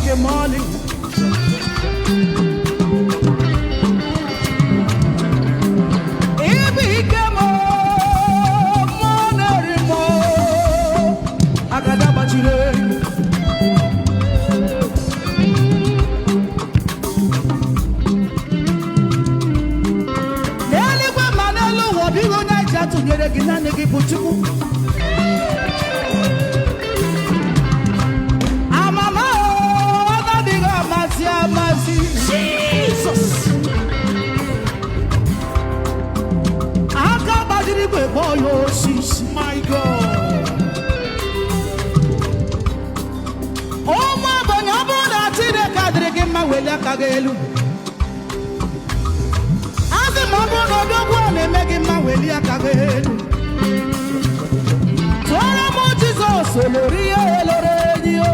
Chineke ma ọlị. Ịbụ ike m, mmụọ na-eri m, agada gbachiri enyi. N'eluigwe ma n'elu ụwa, ọ dịghị onye anyị ji atụnyere gị. Naanị gị bụ Chukwu. Amama ọ adịghị amasị amasị. Jesus. Aka gbajiri igwe kpọọ ya osisi. My God. Ụmụ ogbenye, ọ bụrụ na Chineke adịrị gị mma, welie aka gị elu. Asị ma ọ bụrụ na odogwu a na-eme gị mma, welie aka gị elu. Tụọrọ m Jizọs olori ihe eloro enyi o.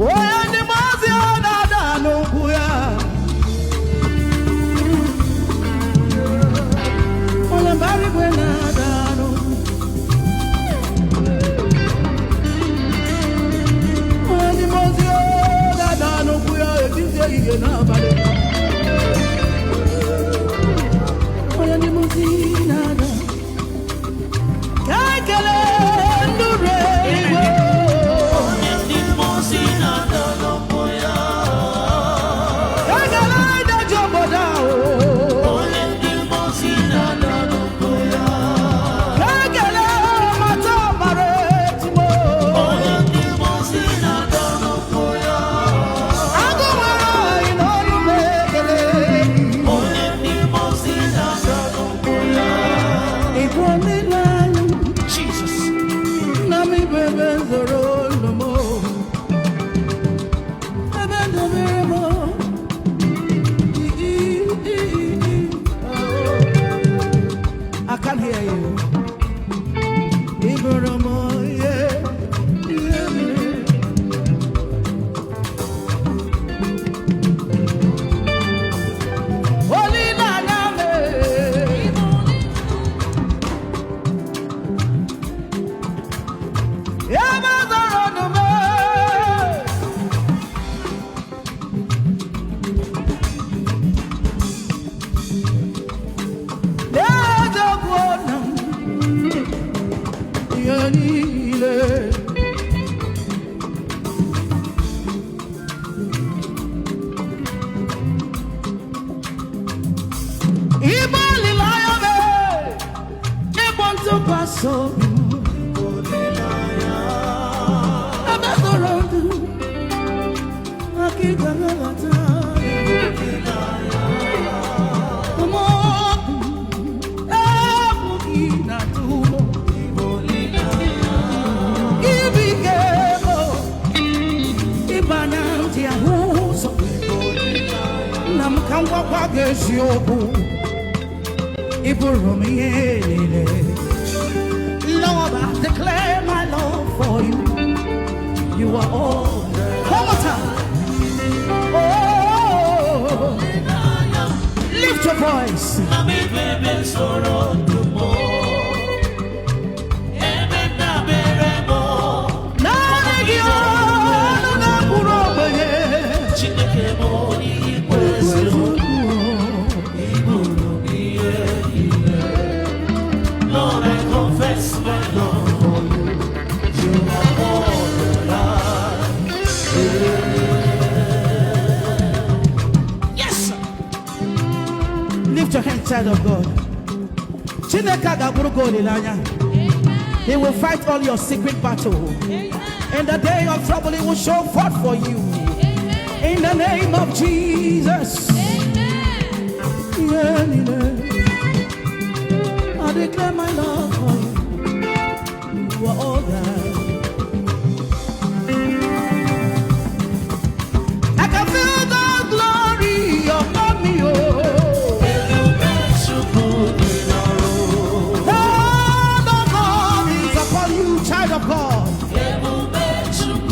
Onye ndị maazị ọ na-ada n'okwu ya. Onye mbara igwe na-ada n'okwu. Onye ndị maazị ọ na-ada n'okwu ya etiti ehihie n'abalị. Onye ndị maazị na-ada. Ka ekele ndụ ruo eluigwe. Onye ndị mmụọ ozi na-ada n'okwu ya. Ka ekele ndị obodo ahụ. Onye ndị mmụọ ozi na-ada n'okwu ya. Ekele mata mara etimo. Onye ndị mmụọ ozi na-ada n'okwu ya. Agụ nwere anyị n'ọnụ m ekele. Onye ndị mmụọ ozi na-ada n'okwu ya. Ịbụ niile anyị, Jesus. nna m, ịbụ ebe nzọrọ ụlọ m. Ebe ndobere m. I, i, i, oh. I can hear you. Ịbụrụ m ihe, ihe niile. Olileanya m. Ebe zọrọ ndụ m. Na-ejekwu na m ihe niile. Ibe olileanya m, ịbụ ntụkwasị obi m. Ebe zọrọ ndụ maka ịga nghọta. Ụmụ egwu gị na-atụ ụmụ. Ibi ike m, ịbanya ntị ahụ ụzọ. Nna m, ka m gwakwa gị eziokwu, ị bụrụ m ihe niile. Lord, I declare my love for you. You are all. One more time. Oh, lift your voice. Na m ịbụ ebe nzọrọ ndụ m. Ebe ndabere m. Naanị gị, ọnụ na-ekwuru ogbenye. Chineke m, onye kwesịrị ịbụrụ m ihe niile. Lord, I confess my love for you. You are all that I. Yes, sir. Lift your hand, child of God. Chineke ga-abụrụ gị olileanya. He will fight all your secret battle. In the day of trouble, he will show forth for you. In the name of Jesus. Yeah. I declare my love for you. You are all that. I can feel the glory upon me. Oh. Ebube Chukwu dị n'ọrụ. The hand of God is upon you, child of God. Ebube Chukwu.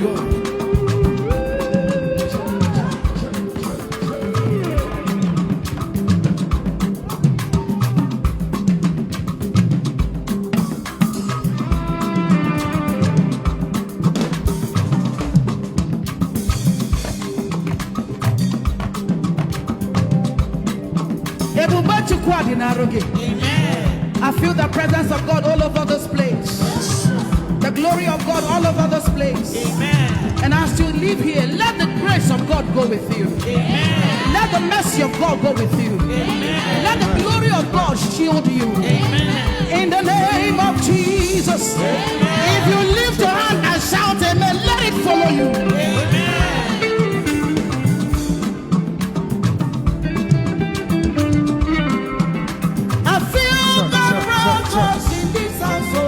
God. Ebube Chukwu adị n'arụ gị. I feel the presence of God all over this place. The glory of God all over this place. And as you leave here, let the grace of God go with you. Let the mercy of God go with you. Let the glory of God shield you. In the name of Jesus. If you lift your hand and shout amen, let it follow you. I feel the presence in this house. Oh.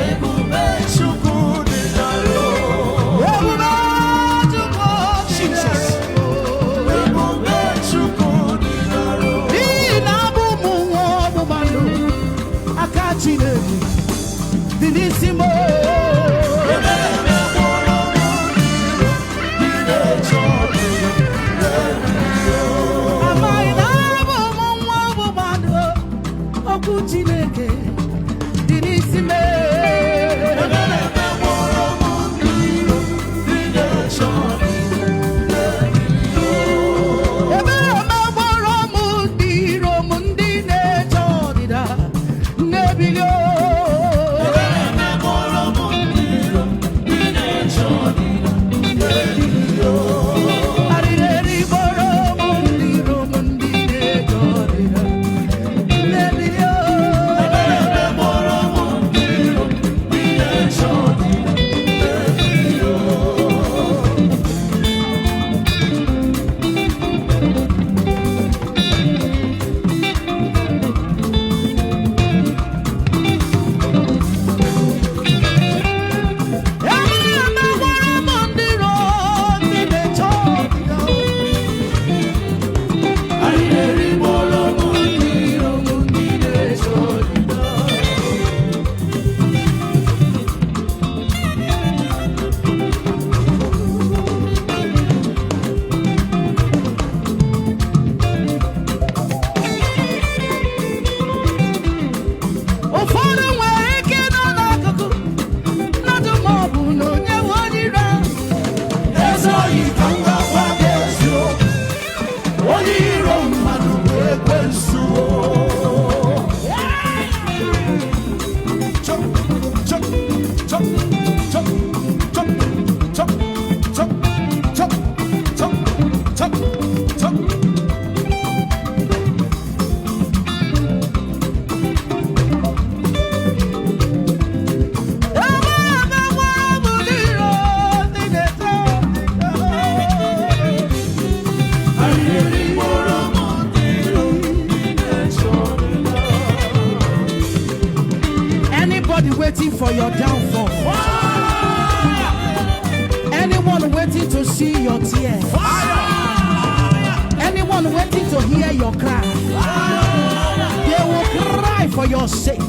Ebube Chukwu dị n'arụ. Ebube Chukwu Jesus. Ebube Chukwu dị n'arụ. N'ihi na abụ m nwa ọgbụgba ndụ, aka Chineke dị n'isi m. Ebere megboro m ndị iro, ndị na-eche ọdịda na-ebili o. Amaghị na abụ m nwa ọgbụgba ndụ, okwu Chineke dị n'isi m. Ebere megboro m ndị iro, ndị na-eche ọdịda na-ebili o. Ebere megboro m ndị iro m, ndị na-eche ọdịda na-ebili o. Ebere megboro m ndị iro, ndị na-eche ọdịda na-ebili o. Arịrịrịgboro m ndị iro m, ndị na-eche ọdịda na-ebili o. Ebere megboro m ndị iro, ndị na-eche ọdịda na-ebili o. Ebere megboro m ndị iro, ndị na-eche ọdịda. Arịrịrịgboro m ndị iro m, ndị na-eche ọdịda. Ụfọdụ nwere ike ịnọ n'akụkụ mmadụ ma ọ bụ na onye nwe onye iro ahụ. Eze oyi ka m ga-agwa gị eziokwu, onye iro mmadụ bụ ekwensu o. Chop, chop, chop, chop, chop, chop, chop, chop, chop, chop, chop. Ebere megboro m ndị iro, ndị na-eche ọdịda. Arịrịrịgboro m ndị iro, ndị na-eche ọdịda. Anybody waiting for your downfall? Anyone waiting to see your tears? Anyone waiting to hear your cry? They will cry for your sake.